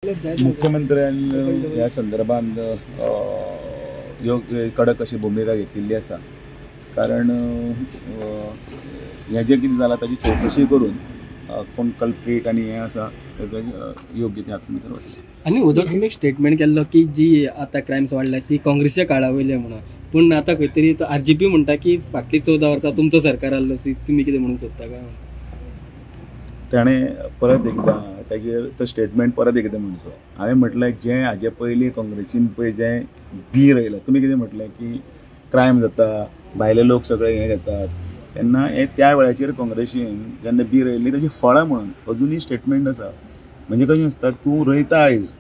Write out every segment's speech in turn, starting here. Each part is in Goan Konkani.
मुख्यमंत्र्यान ह्या संदर्भात योग्य कडक अशी भुमिका घेतिल्ली आसा, कारण हें जें कितें जालां ताची चवकशी करून कोण कल्प्रीट आनी हें आसा योग्य ते हातूंत भितर वतलें. आनी उदक तुमी एक स्टेटमेंट केल्लो की जी आतां क्रायम्स वाडल्या ती काँग्रेसच्या काळा वयले म्हणून, पूण आतां खंय तरी आरजीपी म्हणटा की फाटली 14 वर्सां तुमचो सरकार आसलो, तुमी कितें म्हणूंक सोदता काय? ताणें परत एकदां तागेर तो स्टेटमेंट परत एकदां म्हणचो. हांवें म्हटलें जें हाजे पयलीं काँग्रेसीन पळय जें बी रयलां, तुमी कितें म्हटलें की क्रायम जाता, भायले लोक सगळे हें घेतात, तेन्ना हें त्या वेळाचेर काँग्रेसीन जेन्ना बी रयल्ली ताची फळां म्हणून अजुनूय स्टेटमेंट आसा. म्हणजे कशें आसता, तूं रयता आयज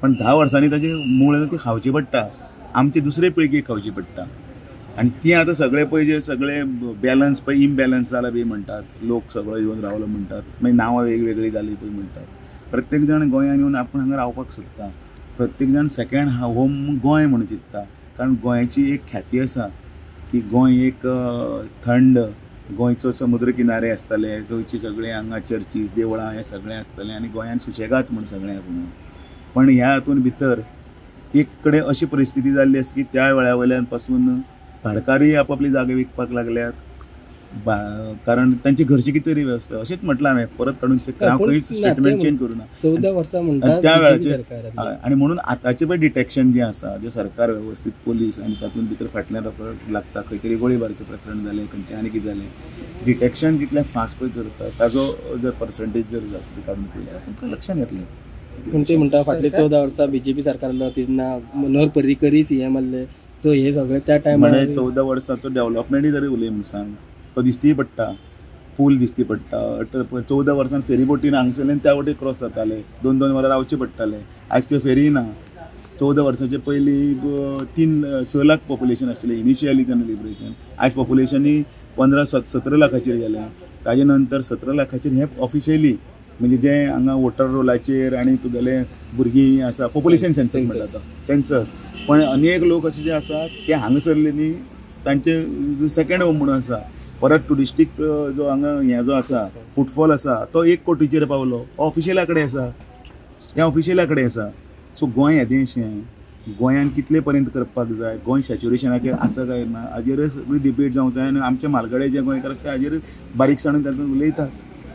पण 10 वर्सांनी ताजें मूळ ती खावची पडटा, आमचे दुसरे पिळगेक खावची पडटा. आनी ती आतां सगळे पळय जे सगळे बॅलन्स पळय इमबॅलन्स जाला बी म्हणटात, लोक सगळो येवन रावलो म्हणटात, मागीर नांवां वेगवेगळीं जालीं पळय म्हणटात. प्रत्येक जाण गोंयांत येवन आपूण हांगा रावपाक सोदता, प्रत्येक जाण सेकेंड होम गोंय म्हणून चिंत्ता, कारण गोंयची एक ख्याती आसा की गोंय एक थंड, गोंयचो समुद्र किनारे आसताले, गोंयची सगळे हांगा चर्चीस देवळां हें सगळें आसतालें आनी गोंयांत सुशेगाद म्हूण सगळें आसा म्हणून. पण ह्या हातून भितर एक कडेन अशी परिस्थिती जाल्ली आसा की त्या वेळा वयल्यान पासून भाडकारूय आपापली जागे विकपाक लागल्यात, कारण तांची घरची कितें तरी वेवस्था. अशेंच म्हटलां हांवें, परत काडून हांव खंयच स्टेटमेंट चेंज करूं ना. 14 वर्सां म्हणटा त्या वेळाचेर. आनी म्हणून आतांचें पळय डिटेक्शन जें आसा, जें सरकार वेवस्थीत पोलीस आनी तातूंत भितर फाटल्यान लागता, खंय तरी गोळीबाराचें प्रकरण जालें, खंयचें आनी कितें जालें, डिटेक्शन जितलें फास्ट पळय करता ताजो जर पर्संटेज जर जास्त काडून पळयल्यार तुमकां लक्षांत येतलें. पूण ते म्हणटा फाटले 14 वर्सां बीजेपी सरकार आसलो तेन्ना मनोहर पर्रीकरय सीएम आसले, सो हे सगळे त्या टायमार म्हणजे 14 वर्सांचो डेव्हलपमेंटूय जरी उलय म्हूण सांग, तो दिसती पडटा, पूल दिसती पडटा. 14 वर्सां फेरी बोटीन हांगसरल्यान त्या वटेन क्रॉस जाताले, 2-2 वरां रावचें पडटालें, आयज त्यो फेरी ना. 14 वर्सांचे पयलीं 3-6 लाख पॉप्युलेशन आसलें इनिशियली तेन्ना लिबरेशन, आयज पॉप्युलेशनूय 15-17 लाखाचेर गेलें. ताजे नंतर 17 लाखाचेर हें ऑफिशियली म्हणजे जें हांगा वोटर रोलाचेर आनी तुगेले भुरगीं आसा पॉप्युलेशन सेन्सस म्हणटा तो सेन्सस, पण अनेक लोक अशे जे आसा ते हांगासरले न्ही तांचे सेकेंड होम म्हणून आसा. परत ट्युरिस्टीक जो हांगा हें जो आसा फुटफॉल आसा तो 1 कोटीचेर पावलो, ऑफिशियला कडेन आसा, ह्या ऑफिशियला कडेन आसा. सो गोंय येदेंशें, गोंयान कितले पर्यंत करपाक जाय, गोंय सॅच्युरेशनाचेर आसा काय ना हाजेर सगळी डिबेट जावंक जाय. आनी आमचे म्हालगडे जे गोंयकार आसा ते हाजेर बारीकसाणेन तातूंत उलयतात.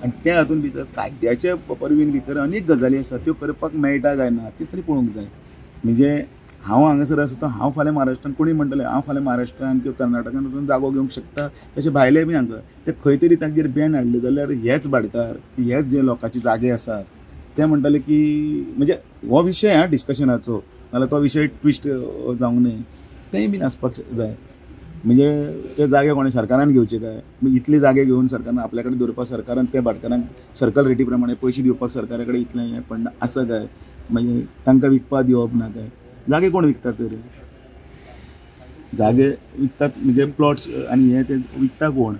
आनी त्या हातूंत भितर कायद्याच्या परवीन भितर अनेक गजाली आसा त्यो करपाक मेळटा काय ना ते तरी पळोवंक जाय. म्हणजे हांव हांगासर आसा तो हांव फाल्यां महाराष्ट्रान कोणी म्हणटलें हांव फाल्यां महाराष्ट्रान किंवा कर्नाटकान वचून जागो घेवंक शकता, तशें भायले बी हांगा ते खंय तरी तांचेर बॅन हाडलें जाल्यार हेच भाडकार हेच जे लोकांचे जागे आसात ते म्हणटले की म्हणजे हो विशय हा डिस्कशनाचो, नाल्यार तो विशय ट्विस्ट जावंक न्हय, तेंय बीन आसपाक जाय. म्हणजे ते जागे कोणें सरकारान घेवचे काय, इतले जागे घेवन सरकारान आपल्या कडेन दवरपाक सरकारान त्या भाटकारांक सर्कल रेटी प्रमाणे पयशे दिवपाक सरकारा कडेन इतलें हें फंड आसा काय, मागीर तांकां विकपाक दिवप ना काय, जागे कोण विकतात तर, जागे विकतात म्हणजे प्लॉट्स आनी हे ते विकता कोण,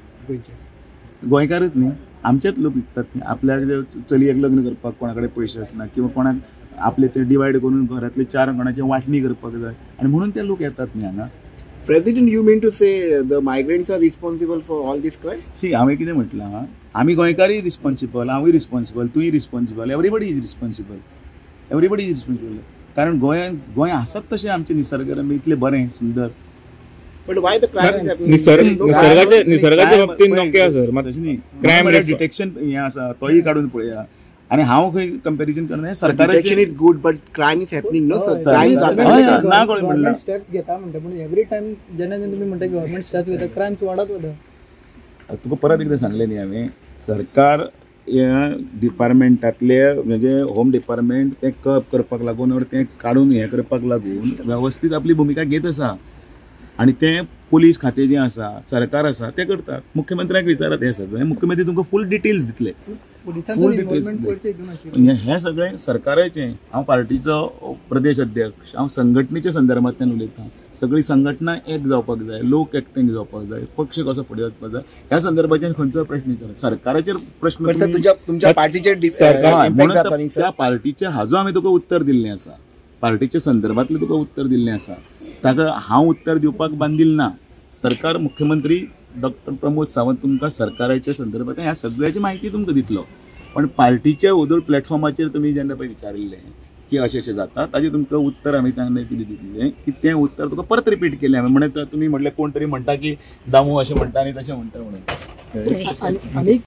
गोंयकारच न्ही, आमचेच लोक विकतात न्ही. आपल्या चलयेक लग्न करपाक कोणा कडेन पयशे आसना किंवा कोणाक आपले ते डिवायड करून घरांतले 4 कोणाचे वांटणी करपाक जाय आनी म्हणून ते लोक येतात न्ही हांगा. President, you mean to say the migrants are responsible for all this crime? See, हांवें कितें म्हटलां, आमी गोंयकारय रिस्पॉन्सिबल, हांवूय रिस्पॉन्सिबल, तूंय responsible, everybody is responsible, everybody is responsible. कारण गोंयांत गोंय आसात तशें आमचें निसर्गरम्य इतलें बरें सुंदर. But why the crime is happening? निसर्गाच्या बाबतींत नोके सर, तशें न्ही, क्रायम डिटेक्शन हें आसा तोय काडून पळया. आनी हांव खंय कंपॅरिजन करना, सरकाराचें is good but crime is happening no sir, ना कोण म्हणलां स्टेप्स घेता म्हणटा, पूण एवरी टायम जेन्ना जेन्ना तुमी म्हणटा गव्हर्मेंट स्टेप्स घेता क्रायम्स वाडत वता. तुका परत एकदां सांगलें न्ही हांवें, सरकार ह्या डिपार्टमेंटांतले म्हणजे होम डिपार्टमेंट तें कर्ब करपाक लागून ओर तें काडून हें करपाक लागून वेवस्थीत आपली भुमिका घेत आसा. आनी तें पोलीस खातें जें आसा, सरकार आसा तें करतात. मुख्यमंत्र्याक विचारात हें सगळें, मुख्यमंत्री तुमकां फूल डिटेल्स दितले, फूल डिटेल्स दितले. हें सगळें सरकाराचें. हांव पार्टीचो प्रदेश अध्यक्ष, हांव संघटनेच्या संदर्भांतल्यान उलयतां. सगळी संघटना एक जावपाक जाय, लोक एकठांय जावपाक जाय, पक्ष कसो फुडें वचपाक जाय, ह्या संदर्भाचेर खंयचो प्रश्न विचार सरकाराचेर प्रश्न तुमच्या पार्टीचेर म्हणून त्या पार्टीच्या हाजो हांवें तुका उत्तर दिल्लें आसा, पार्टीच्या संदर्भांतलें तुका उत्तर दिल्लें आसा, ताका हांव उत्तर दिवपाक बांदील ना. सरकार, मुख्यमंत्री डॉक्टर प्रमोद सावंत तुमकां सरकाराच्या संदर्भात ह्या सगळ्याची म्हायती तुमकां दितलो, पण पार्टीच्या ओदोळ प्लॅटफॉर्माचेर तुमी जेन्ना पळय विचारिल्लें की अशें अशें जाता ताजें तुमकां उत्तर आमी तांकां कितें दितलें की तें उत्तर तुका परत रिपीट केलें हांवें. म्हणून तुमी म्हटलें कोण तरी म्हणटा की दामू अशें म्हणटा आनी तशें म्हणटा म्हणून. आनी